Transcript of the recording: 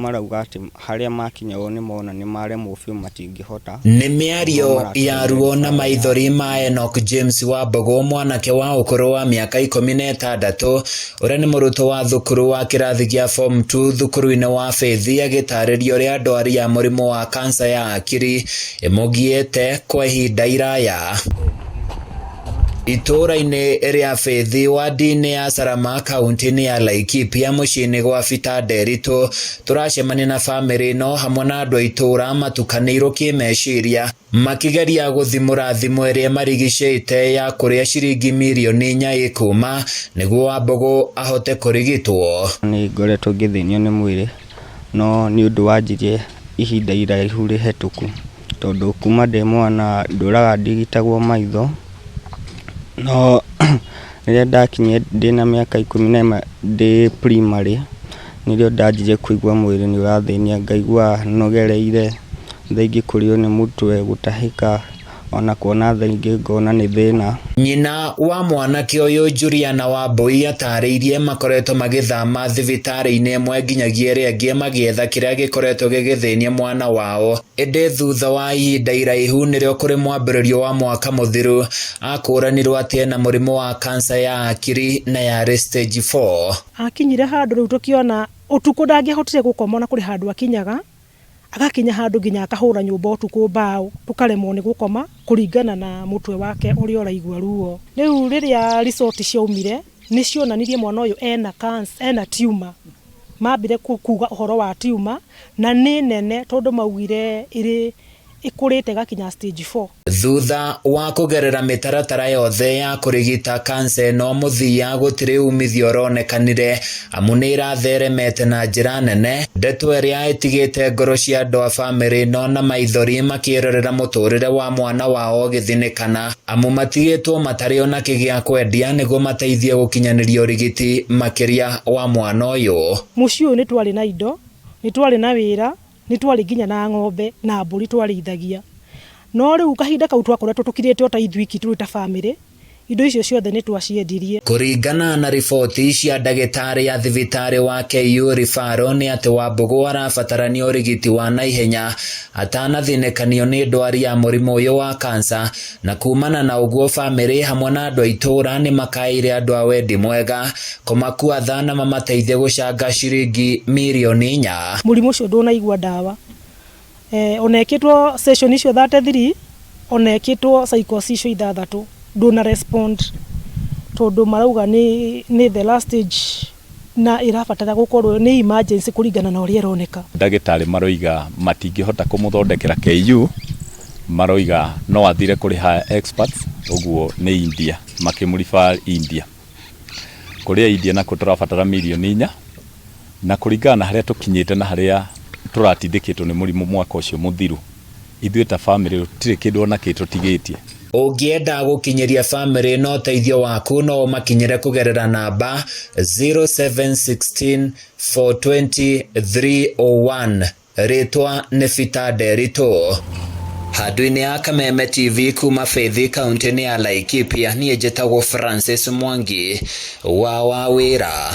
Marauga atĩ harĩa makinya o nĩ mona nĩ maremwo biũ matingĩhota. Nĩ mĩario ya ruo na maithori ma Enock James Wambũgũ, mwanake wa ũkũrũ wa mĩaka 16, ũrĩa nĩ mũrutwo wa thukuru wa kĩrathi gĩa Form 2 thukuru-inĩ wa Faith, agĩtarĩria ũrĩa ndwari ya mũrimũ wa kansa ya hakiri ĩmũgiĩte kwa ihinda iraya. Itũũra-inĩ rĩa Faith, wadi-inĩ ya Salama, kaunti-inĩ ya Laikipia, mũciĩ-inĩ gwa Peter Nderitu, tũracemania na bamĩrĩ ĩno hamwe na andũ a itũũra matukanĩirwo kĩmeciria makĩgeria gũthimũra thimũ ĩrĩa ĩmarigicĩte ya kũrĩa ciringi mirioni 4 ĩkuma nĩguo Wambũgũ ahote kũrigitwo. Nĩ ngoretwo ngĩthĩnio nĩ mwĩrĩ, no nĩ ũndũ wanjirie ihinda iraihu rĩhetũku, tondũ kuma ndĩ mwana ndũraga ndigitagwo maitho, no rĩrĩa ndakinyire ndĩna mĩaka 11 ndĩ primary, nĩrĩo ndanjirie kũigua mwĩrĩ nĩ ũrathĩnia, ngaigua nogereire, thaa ingĩ kũrĩo nĩ mũtwe, gũtahĩka, ona kuona thaa ingĩ ngona nĩ thĩna. Nyina wa mwanake ũyũ Juliana Wambui atarĩirie makoretwo magĩthama thibitarĩ-inĩ ĩmwe nginyagia ĩrĩa ĩngĩ magĩetha kĩrĩa gĩkoretwo gĩgĩthĩnia mwana wao, ĩndĩ thutha wa ihinda iraihu nĩrĩo kũrĩ mwambĩrĩrio wa mwaka mũthiru akũranirwo atĩ ena mũrimũ wa kansa ya hakiri na yarĩ stage 4. Akinyire handũ rĩu tũkĩona ũtukũ ndangĩahotire gũkoma, ona kũrĩ handũ akinyaga agakinya handũ nginya akahũra nyũmba ũtukũ mbaũ, tũkaremwo nĩ gũkoma kũringana na mũtwe wake ũrĩa ũraigua ruo. Rĩu rĩrĩa result ciaumire nĩ cionanirie mwana ũyũ ena cancer, ena tumor. Mambire kuga ũhoro wa tumor na nĩ nene, tondũ maugire ĩrĩ ĩkũrĩte ĩgakinya stage 4. Thutha wa kũgerera mĩtaratara yothe ya kũrigita kansa ĩno, mũthia gũtirĩ umithio ũronekanire amu nĩ ĩratheremete na njĩra nene, ndeto ĩrĩa ĩtigĩte ngoro cia andũ a bamĩrĩ ĩno na maithori makĩrorera mũtũrĩre wa mwana wao ũgĩthinĩkana, amu matigĩtwo matarĩ ona kĩ gĩa kwendia nĩguo mateithie gũkinyanĩria ũrigiti makĩria wa mwana ũyũ. Mũciĩ ũyũ nĩ twarĩ na indo, nĩ twarĩ na wĩra, nĩ twarĩ nginya na ng'ombe na mbũri twarĩithagia, no rĩu kahinda kau twakoretwo tũkirĩte o ta ithuiki tũrĩ ta bamĩrĩ, indo icio ciothe nĩ twaciendirie. Kũringana na riboti cia ndagĩtarĩ ya thibitarĩ wa KU Referral nĩ atĩ Wambũgũ arabatarania ũrigiti wa naihenya atanathinĩkanio nĩ ndwari ya mũrimũ ũyũ wa kansa, na kumana na ũguo bamĩrĩ hamwe na andũ a itũũra nĩ makaĩire andũ a wendi mwega kũmakua tha na mamateithie gũcanga ciringi mirioni 4. Mũrimũ ũcio ndũnaigua ndawa, ona ĩkĩtwo session icio 33, ona ĩkĩtwo cycles icio ithathatũ, ndũna respond, tondũ marauga nĩ the last stage na ĩrabatara gũkorwo nĩ emergency kũringana na ũrĩa ĩroneka. Ndagĩtarĩ maroiga matingĩhota kũmũthondekera KU, maroiga no athire kũrĩ higher experts, ũguo nĩ India, makĩmũ-refer India. Kũrĩa India nakuo tũrabatara mirioni 4, na kũringana na harĩa tũkinyĩte na harĩa tũratindĩkĩtwo nĩ mũrimũ mwaka ũcio mũthiru, ithuĩ ta bamĩrĩ gũtirĩ kĩndũ ona kĩ tũtigĩtie. Ũngĩenda gũkinyĩria bamĩrĩ ĩno ũteithio waku no ũmakinyĩre kũgerera namba 0716 420 301. Rĩtwa nĩ Peter Nderitu. Handũ-inĩ ya Kameme TV kuma Faith kaunti-inĩ ya Laikipia, niĩ njĩtagwo Francis Mwangi wa Wawĩra.